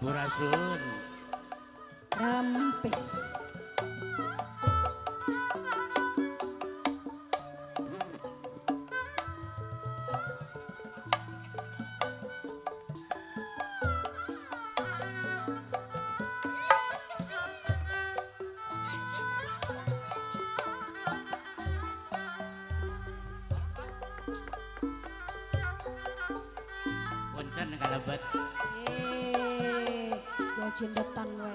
Sampurasun. Rempes. Punten kalebet. Cindetan we.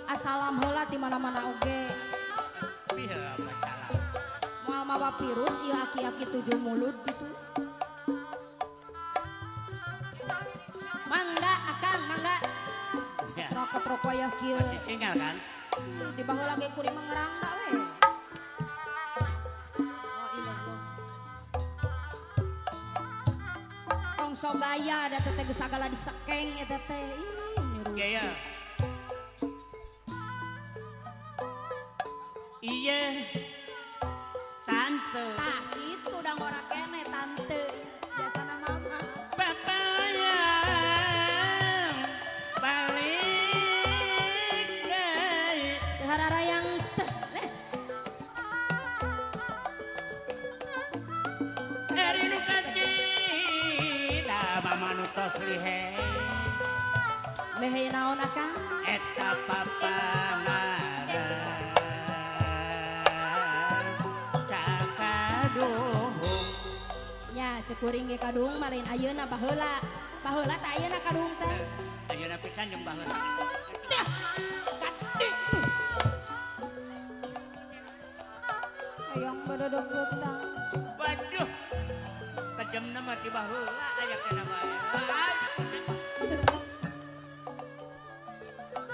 Asalam heula di mana-mana oge. Pieu masalah. Moal mawa virus ieu aki-aki tujuh mulut gitu. Mangga akang, mangga. Ya. Trok-trok wayah kieu. Tinggal kan? Di baheula ge kuring mah ngerangga we. Oh ilallah. Tong sok gaya da teh geus sagala disekeng eta teh. Ih, gaya. Iya, tante. Tah itu udah ngorak kene tante. Biasana mama. Bapak yang balik deui. Teu hararayang teh. Leh. Dari nu kecil, mama nu tos lihe. Lehe naon akang? Eta papa nya cek kuring ge kadung mah lain ayeuna baheula. Baheula teh ayeuna kadung teh. Ayeuna pisan jeung baheula. Nah, kadi. Hayang badodog betang. Waduh. Kejemna mah ti baheula aya kana bae.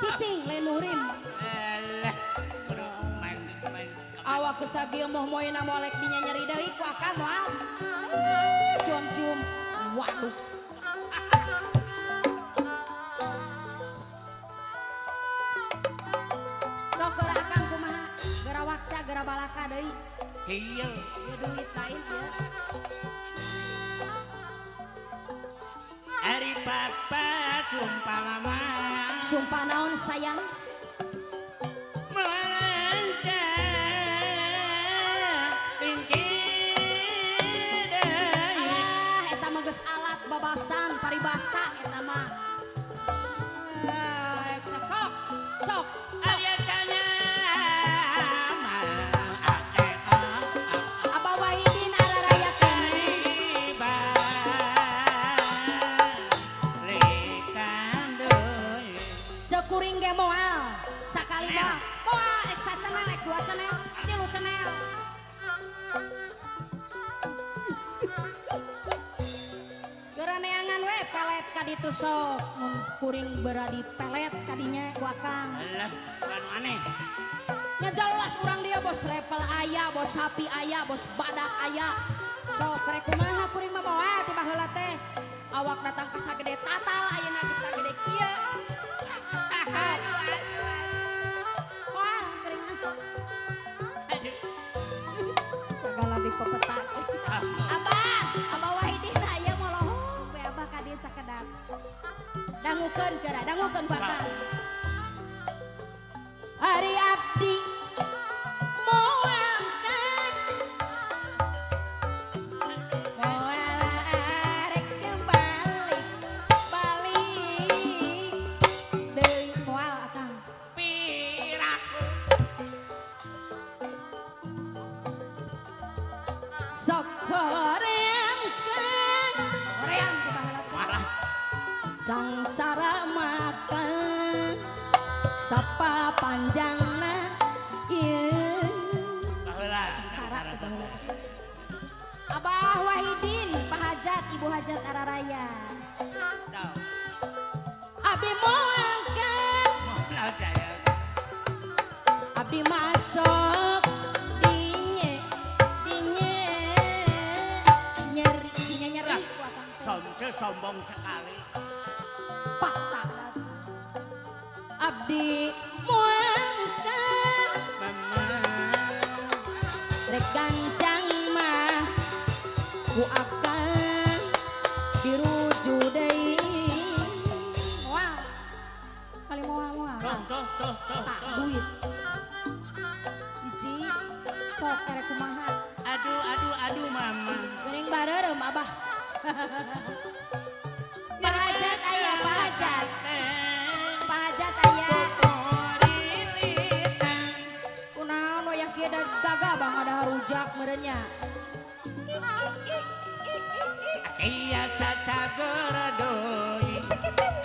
Cicing lain muhrim. Eleh, kudu main-main. Awak geus sagieu moh moena molek dinya nyeri deui ku akang moal. Cium-cium. Waduh. Sok geura akang kumaha? Geura wakca, geura balaka deui. Kieu. Ieu duit lain ieu. Ari papa sumpah mama. Sumpah naon sayang? Alat babasan paribasa eta mah. Sok sok sok. Abah Wahidin araraya kene. Cek kuring ge moal sakali mah. Moal ek sacenel ek dua cenel, tilu cenel. Pelet kaditu sok mun kuring beradi pelet kadinya ku akang. Alah, anu aneh. Nya jelas urang dia bos travel aya, bos sapi aya, bos badak aya. Sok rek kumaha kuring mah moal ti baheula teh. Awak datang ka sagede tatal ayeuna geus sagede kieu. Sok. Moal kuring mah. Sagala dipepetak. Abah, Abah Wahidin aya molohok we abah ka dieu sakedap. Dangukeun geura, dangukeun ku akang. Ari abdi moal kan. Moal arek balik balik deui moal akang. Piraku. Sok hoream kan. Hoream ku baheula. Malah sangsara makan sapa panjangna ieu. Baheula. Sangsara baheula. Abah Wahidin, Pak Hajat, Ibu Hajat araraya. Abdi moal kan. Moal saya. Abdi masuk dinye dinye nyeri dinya nyeri ku akang teh. Sombong sekali. Patah. Abdi moal kan. Rek gancang mah ku akang dirujuk deui. Moal. Pak Hajat aya, Pak Hajat. Pak Hajat aya. Kunaon wayah kieu gagah bang ada harujak meureun nya. Iya sacager deui.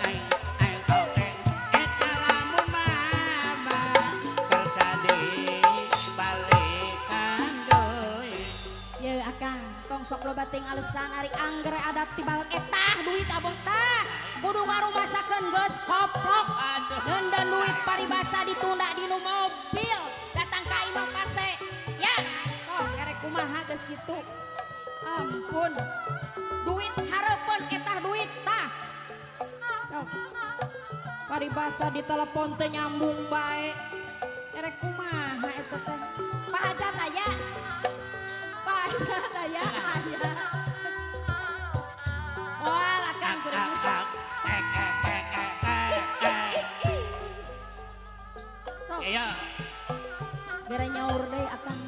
Ai ai oke eta lamun mama kersa dibalikan deui. Ye akang, tong sok loba ting alesan ari angger adat tibalik etah duit abong tah. Kudu ngarumasakeun geus koplok. Nenden duit paribasa ditunda dinu mobil datang ka imah pase. Ya, sok erek kumaha geus kitu. Ampun. Duit hareupeun etah duit tah. Sok. Paribasa ditelepon teh nyambung bae. Erek kumaha eta teh? Pak Hajat aya. Pak Hajat aya, aya. Moal akang kuring. Sok. Iya. Gara nyaur deui akang.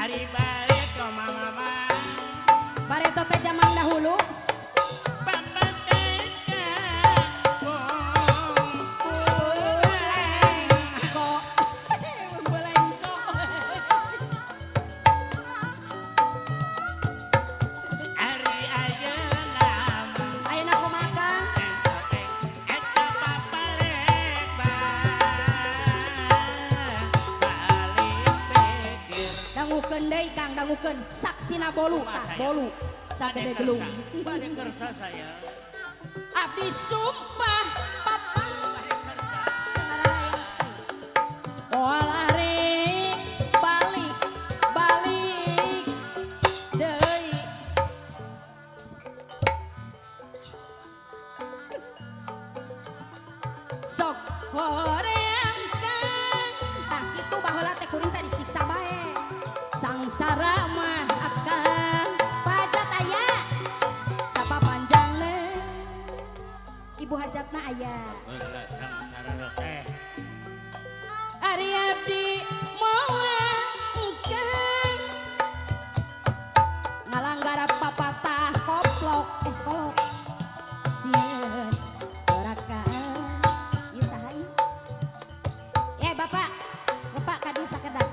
Ari balik ke mama. Bareto teh zaman dahulu. Kang dangukeun saksina bolu tah bolu sagede gelung. Bade kersa saya. Abdi sumpah papa moal arek balik balik deui. Sok hoream kang tah kitu baheula teh kuring teh disiksa bae. Sangsara mah akang pajat aya sapa panjangna ibu hajatna aya ari abdi moal engkang ngalanggar papatah koplok kolok sieun barakaan ieu saha ieu bapak bapak kadi sakedak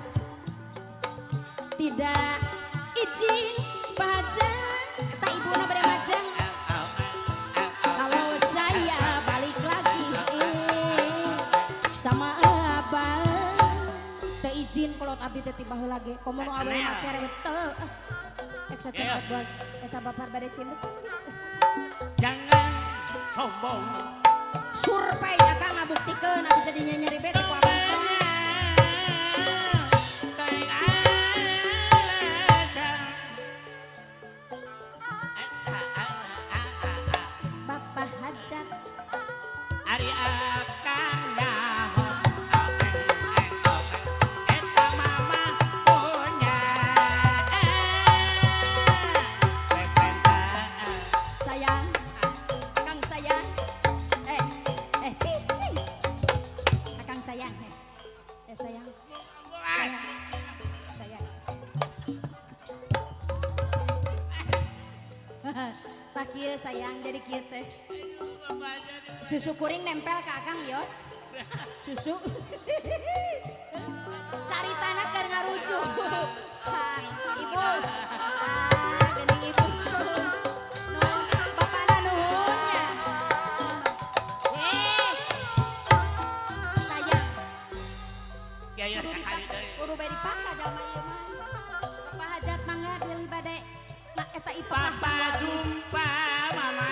tidak izin pajak eta ibuna bade majeng. Kalau saya balik lagi sama abang teu izin kolot abdi teh ti baheula ge komo nu awewe mah cerewet teu. Ek sacerewet buat eta bapak bade cindek. Jangan sombong. Survei akang ngabuktikeun abdi jadi nyeri bete ku abang. Sayang jadi kieu teh. Susu kuring nempel ke akang Yos. Susu. Cari tanah keur ngarucu. Ibu. Ah, geuning ibu. Nuhun, bapana nuhun nya. Sayang. Kudu bae dipaksa jalma ieu mah. Bapak hajat mangga bilih bade eta ipah. Papa jumpa mama.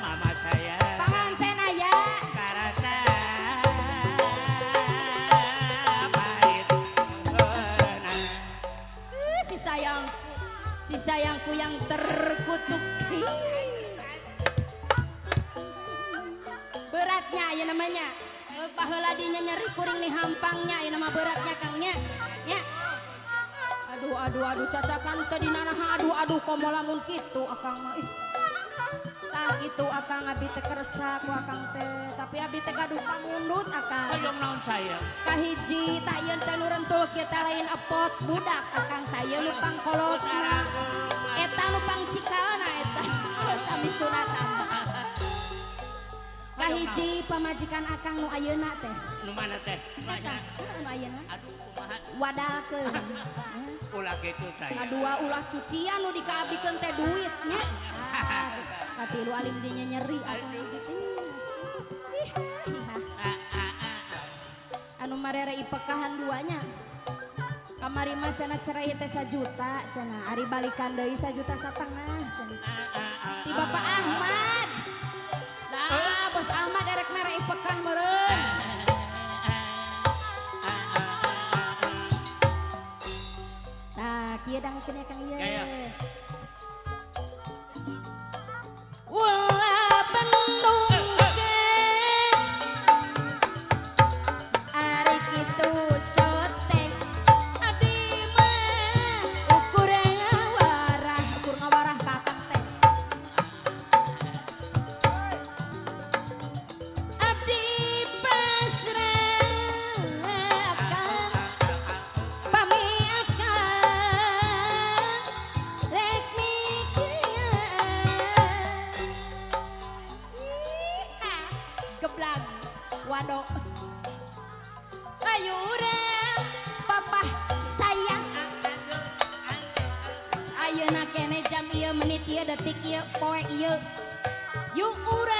Mama saya. Panganten aya. Karasa pahit. Si sayangku yang terkutuk. Beratnya ya namanya. Baheula dinya nyeri kuring nih hampangnya ya nama beratnya kangnya. Ya. Aduh aduh cacakan teh dina naha aduh aduh komo lamun kitu akang mah. Ih. Tah kitu akang abdi teh kersa ku akang teh, tapi abdi teh gaduh pamundut akang. Hoyong naon sayang? Kahiji tah ieu teh nu rentul kieu teh lain epot budak akang tah ieu nu pangkolotna. Eta nu pangcikalna eta. Sami sunatan. Kahiji pamajikan akang nu ayeuna teh. Nu mana teh? Nu ayeuna. Aduh kumaha? Wadalkeun. Ulah kitu sayang. Kadua ulah cucian nu dikaabdikeun teh duit nya. Katilu alim dinya nyeri akang gitu. Ih, anu marere ipekahan duanya. Kamari mah cenah cerai teh 1 juta cenah, ari balikan deui 1,5 juta cenah. Ti Bapak Ahmad. Dah, Bos Ahmad erek mere ipekah meureun. Tah, kieu dangukeun ya Kang ieu. Ulah bendung ge ari kitu sote abdi mah ukur ngawarah ka akang teh abdi pasrah akang pami akang rek mikir geblang wadok ayo urang papah sayang ayeuna kene jam ieu menit ieu detik ieu poe ieu yuk urang.